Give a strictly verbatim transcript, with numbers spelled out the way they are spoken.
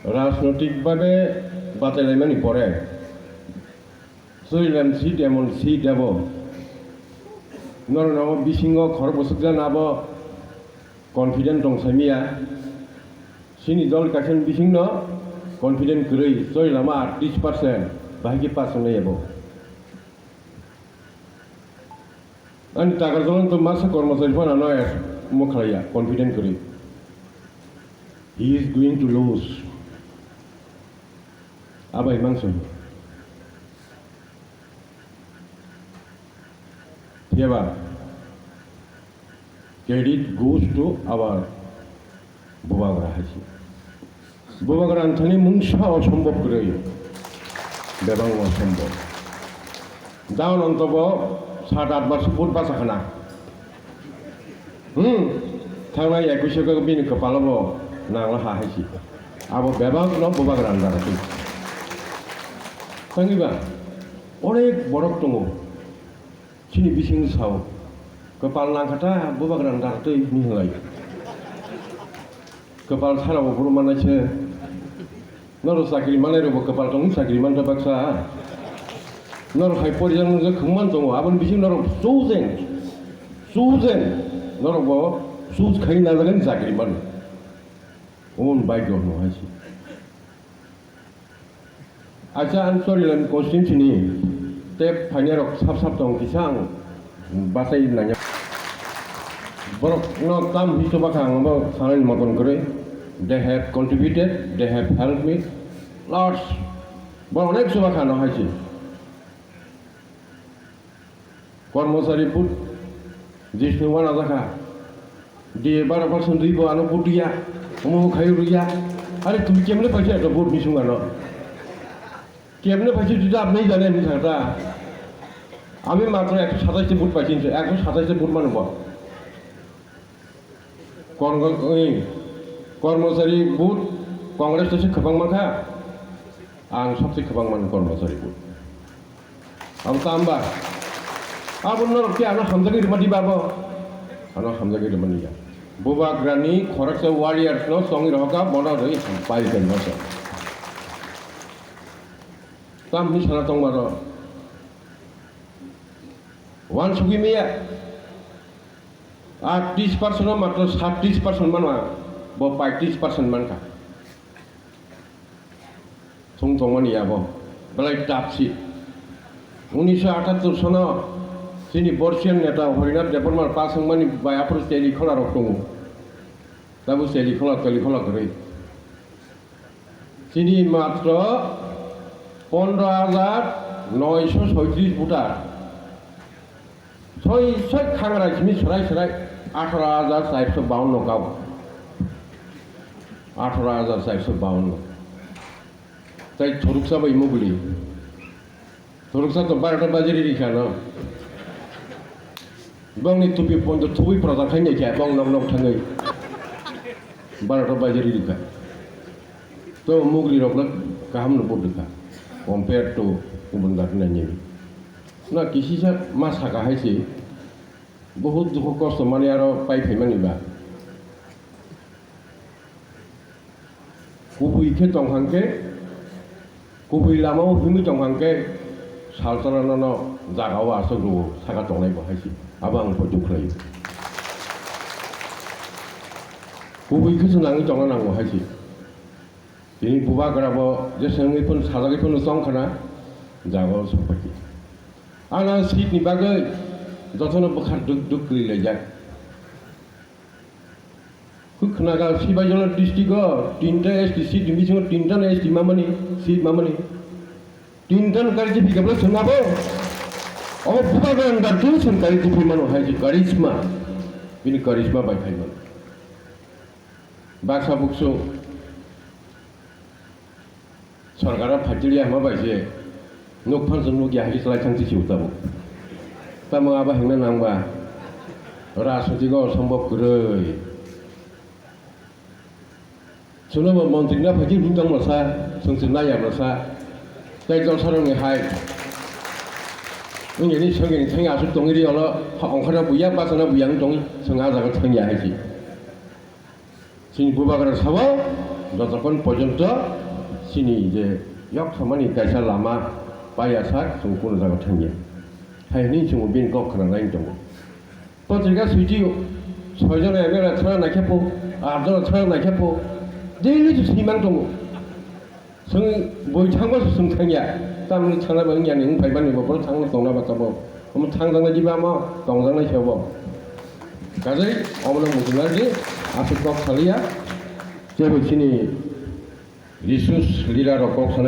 Rajnotik babe bachailaimani pore Chwrilam seat emon seat abo norokno bisingo khorok bwswkjak abo confident tong saimaya. Chini dol kaisa bisingno confident kwrwi Chwrilam atris percent bahai khe pass wngnai abo. Ani takar jolong to masa kormochari phano ano ek mo khlaiya, confident kwrwi. He is going to lose. Abai mangso. Phiyaba, credit goes to our Bubagra hai se. Bubagra ang thani mungsa osombob kwrwi. Bebak osombob. Down on tobo sat at bar se vote bacha khana. Hmm. Thangnai ekush o bini kwpalo bo nangla ha hai se. Abo bebak no Bubagra ang dara twi. Tangwi ba onek borok tongo. Chini bising sao, kwpal nangkha ta Bubagra ni daktwi hinwi hinlai. Kwpal sana bo buru manai se. Norok chakri manai rok bo kwpal tong chakri man ta baksa. Norok hai pori jang nung khungman tongo, aboni bising norok chosen, chosen, norok bo choose khai na jagan chakri man. Own by God no hai se. Acha ang Chwrilam constituency ni tei phainairok sap sap tong kisa ang bachai nangya. Borok no tam hi chuba kha ang bo sanani moton kwrwi. They have contributed, they have helped me lots. Borok onek chuba kha no hai se. Kormochari vote jisni wana jakha. D A bara percent twi bo ano vote ya. Omo khai rwya. Are twi kemle paisa to vote ni sung ano. Kemle paisa twi da apni jane ni thangta. Ami matro ekso satais ta vote paisi, ekso satais ta vote mano bo. Kon-, oi, Kormochari vote Congress to se kwbang mankha, ang sabse kwbang mano Kormochari vote. Abo tamba, abo norok khe ano hamjagwi rwmani babo, ano hamjagwi rwmani ya. Bubagrani khoroksa warriors no chongwi rohorkha, bono rwi hampai khe no se. Tam hinwi sana tongma rok. Wansugwi maya. Atris percent o matro satris percent manma, bo paitris percent mankha. Thung tongmani abo belai tough seat. Unisho atattor sono chini Borsian neta Horinath Debbarma pass wngmani bai aphuru Telikhola rok tongo. Tabuk Telikhola, Telikhola kwrwi. Chini matro pondro hajar noisho soitris voter. Soi soi khangra simi swrai swrai atharo hajar chairso bawanno kau. Atharo hajar chairso bawanno. Tai thoruksa bai muguli. Thoroksa to barota bajiri rikha no. Bongni tupi pondo thubui proda khainai kha bong nok nok thangwi. Barota bajiri rikha. To mugri rokno kaham no budukha. Compare to kubun gatna nini. Na kisisa ma saka hai se. Bahut dukhu kosto mani aro pai phaimani ba. Kubui khe tong hang khe, kubui lama o himwi tong hang khe, salsala no no jaga o aswk rwo saka tongnai bo hai se. Abo ang poito khlai o. Kubui khe se nangwi tongna nango hai se. Tini bubagra bo jesa wngwi phano sajagwi phano chong khana jaga o sok pai khe. Ana seat ni bagwi jotono bwkhak duk duk kwrwi laijak. Khwnaga Sibaijala district o tinta S T seat ni bisingo tinta no S T mamani, seat mamani. Tinta no kari jepi kebla chwng abo. Obo bubagra wngkha twi chwng kari jepi mano hai se charisma. Bini charisma bai phai mano. Baksa buksu. Sorkar o phaikhe ya hwnba bai se nuk phan chwng nuk ya hai khe chlai thang si tabuk. Tamo abo hwnna nang ba rajniti go sombhob kwrwi. Chwngno bo montri na phaikhe hwn tong masa, chwng se nai ya masa. Tei jolsarok ni hai wngya ni songya ni thang ya aswk tongwi ri olo ongkhorna buya bachana buya wng tongwi chwng ah jaga thang ya hai se. Chini bubagra sabo, Jotokhon porjonto chini je yok samani kaisa lama paiya sak chwng kuno jaga thangya. Hai hwnwi chwng bini kok khna nai tongo. Potrika switio, soi jona M L A thana naikhe po, aat jona thana naikhe po, daily se swimang tongo. Chwng bui thangma se chwng thangya, tamni thangna bang yani wng phaimani bo, borok thangna tongna ba tabo. Omo thangjaknai diba omo, tongjaknai se obo. Kajai omono muchungnai di, aswk kok saliya, jebo chini resource leader rok kok sanai.